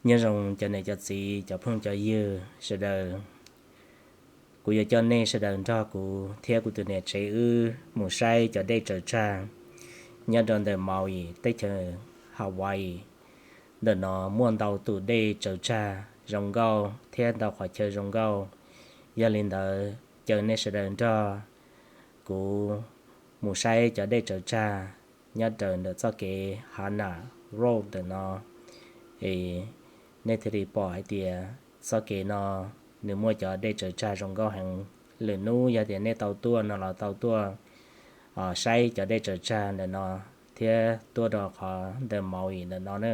Nyob zoo cov niam cov txiv, cov phooj cov ywg sawv daws. Kuv yuav coj nej sawv daws nrog kuv thiab kuv tus niam tsev wb mus saib cov dej tsaws tsag nyob rau ntawm Maui, teb chaws Hawaii. Ntawm no muaj ntau tus dej tsaws tsag zoo nkauj thiab ntau qhov chaw zoo nkauj. Yog li ntawd caw nej sawv daws nrog kuv mus saib cov dej tsaws tsag nyob raws ntawm txoj kev Hana Road ntawm no. Es nej thiaj li pom hais tias txoj kev no nws muaj cov dej tsaws tsag zoo nkauj heev. Lwm hnub yog tias nej tau tuaj no los tau tuaj saib cov dej tsaws tsag ntawm no thiab tuaj rau qhov ntawm Maui ntawm no na.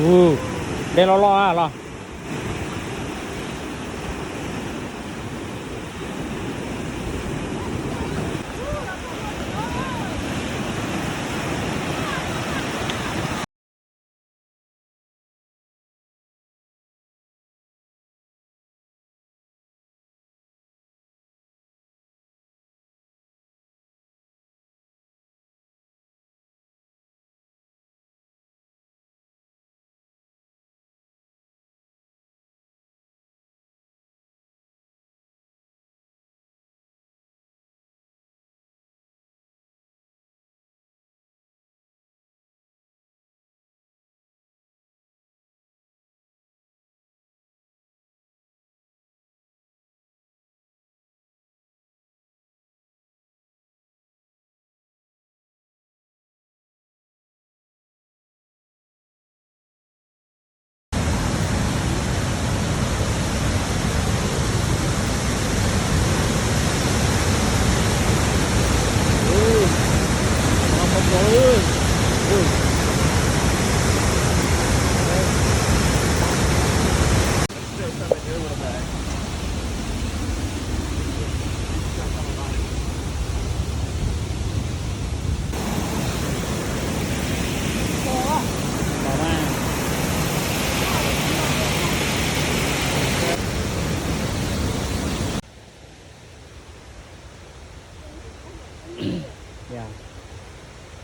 Ua, dej loj loj los.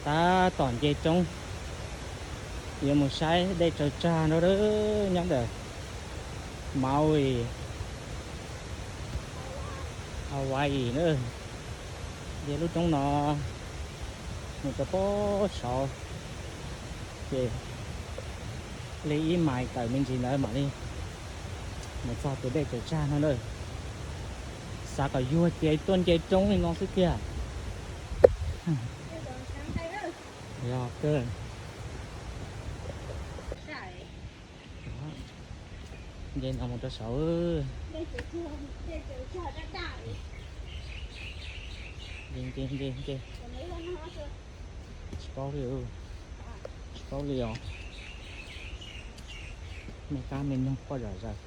Tab tom nce roob, yuav mus saib dej tsaws tsag nrog nyob ntawm Maui, Hawaii na. Nce lub roob no mus rau pem saud, ces li ib mais tawm me ntsis ntawd mam li mus txog tus dej tsaws tsag no na. Xav kom yuag ces tuaj nce roob li no xwb tiag. Yog kawg. Nce no mus rau saud. Nce, nce, nce, nce. Tsis paub li, tsis paub li os. Me kab me noog quaj zom zaws.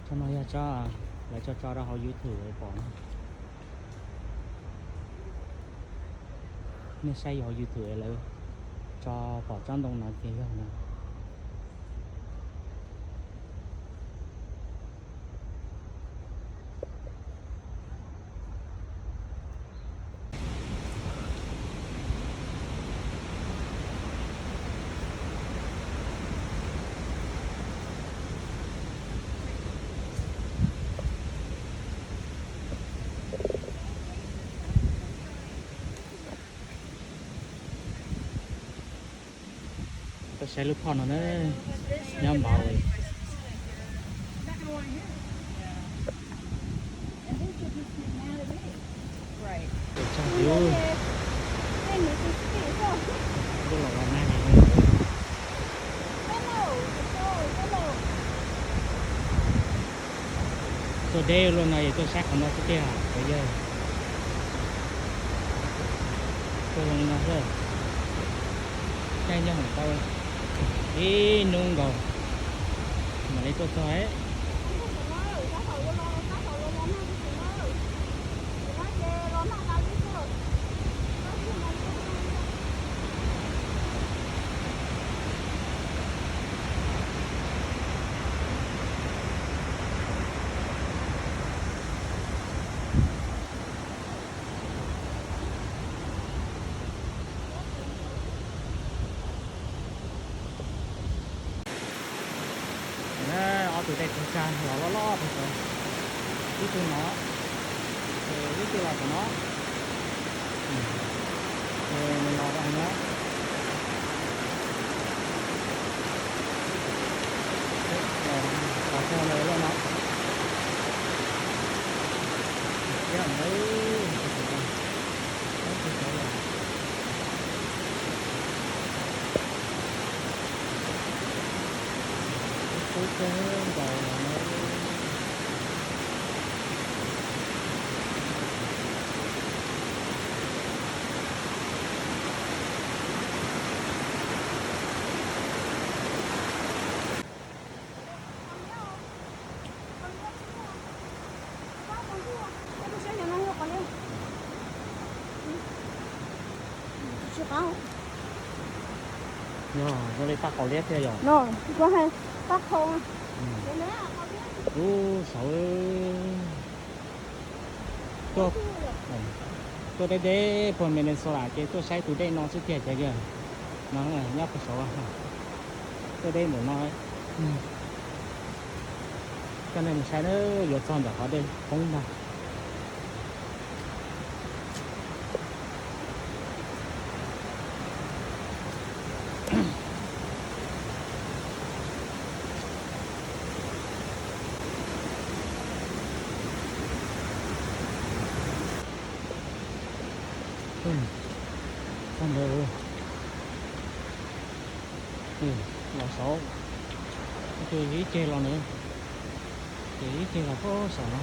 Tsob no yog tsob lawv tso tso rau hauv YouTube pom na. Nej saib hauv YouTube lawv tso pom tsob ntoo no ces yog no. Koj saib lub phom no na, nyob npaum li. Tus tsag twb, twb los los nag li. Tuaj deb luaj no es tuaj saib qhov no xwb tiag cov yawg. Zoo no xwb, caij nyob hoom tau ib hnub nkaus mam li tuaj txog. Ob tug dej tsaug tsag los loj loj pem saud, ib tug no, ib tug los tom no, nws los rau hauv no, los txog lawm no. Thiab lawm, ob tug saud los, kub kub kawg nkaus los na. Yog zoo li paj qau liab thiab yog? Paj qau. Ub, saud. Tuaj, tuaj deb deb puag Minnesota ces tuaj saib tus dej no xwb tiag cov yawg. No nyob puag saud, tuaj deb npaum no. Coj nej mus saib na, yuav txog ntawm qhov dej poob ntag. Txog ntawd, los saud, ib ceg los na, ces ib ceg los puag saum no.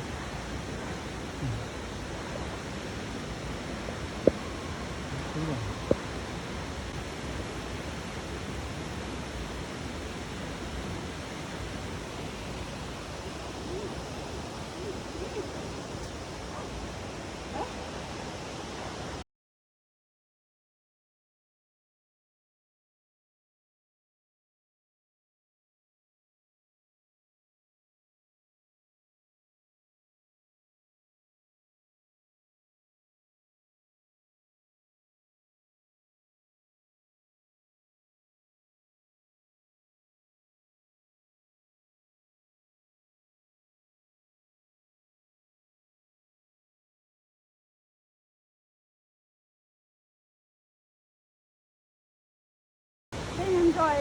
Ntuj nyuam qhuav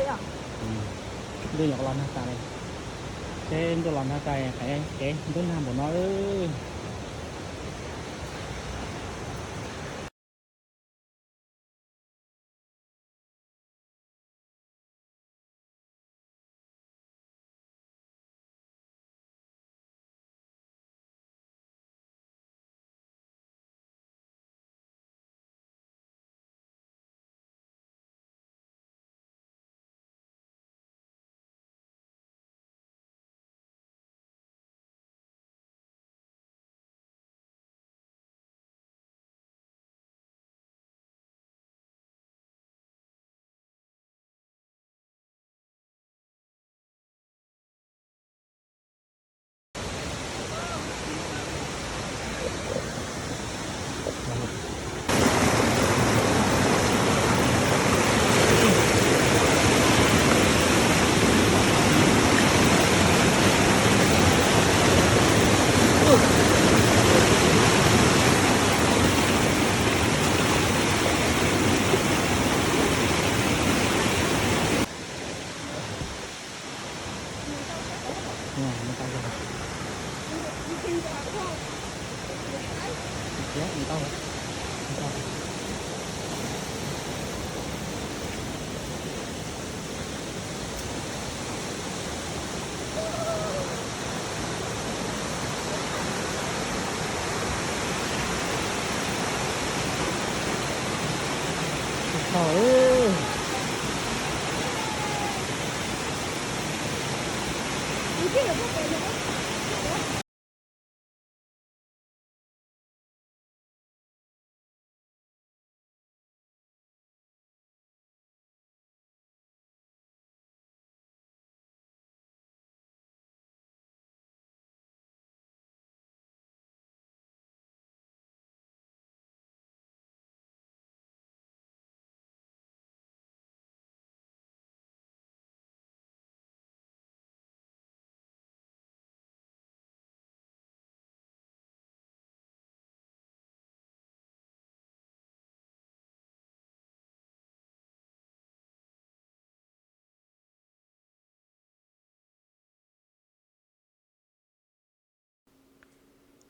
los nag tas li, seb ntuj los nag tas, kev ntub nag npaum no.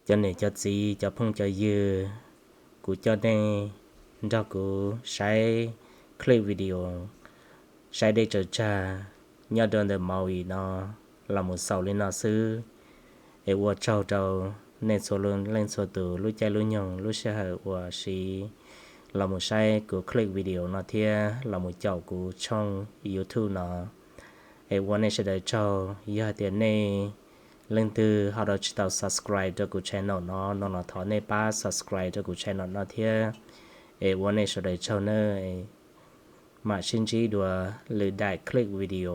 Cov niam cov txiv cov phooj cov ywg, kuv coj nej nrog kuv saib clip video saib dej tsaws tsag nyob rau ntawm Maui no los mus xaus li no xwb. Es ua tsaug rau nej txhua leej txhua tus lub caij lub nyoog lub sij hawm uas siv los mus saib kuv clip video no thiab los mus caum kuv tshooj YouTube no. Es ua nej sawv daws tsaug. Yog hais tias nej leej twg ho rau tsis tau subscribe rau kuv channel no no los thov nej pab subscribe rau kuv channel no thiab. Es ua nej sawv daws tsaug nawb. Mam sib ntsib dua lwm daim clip video.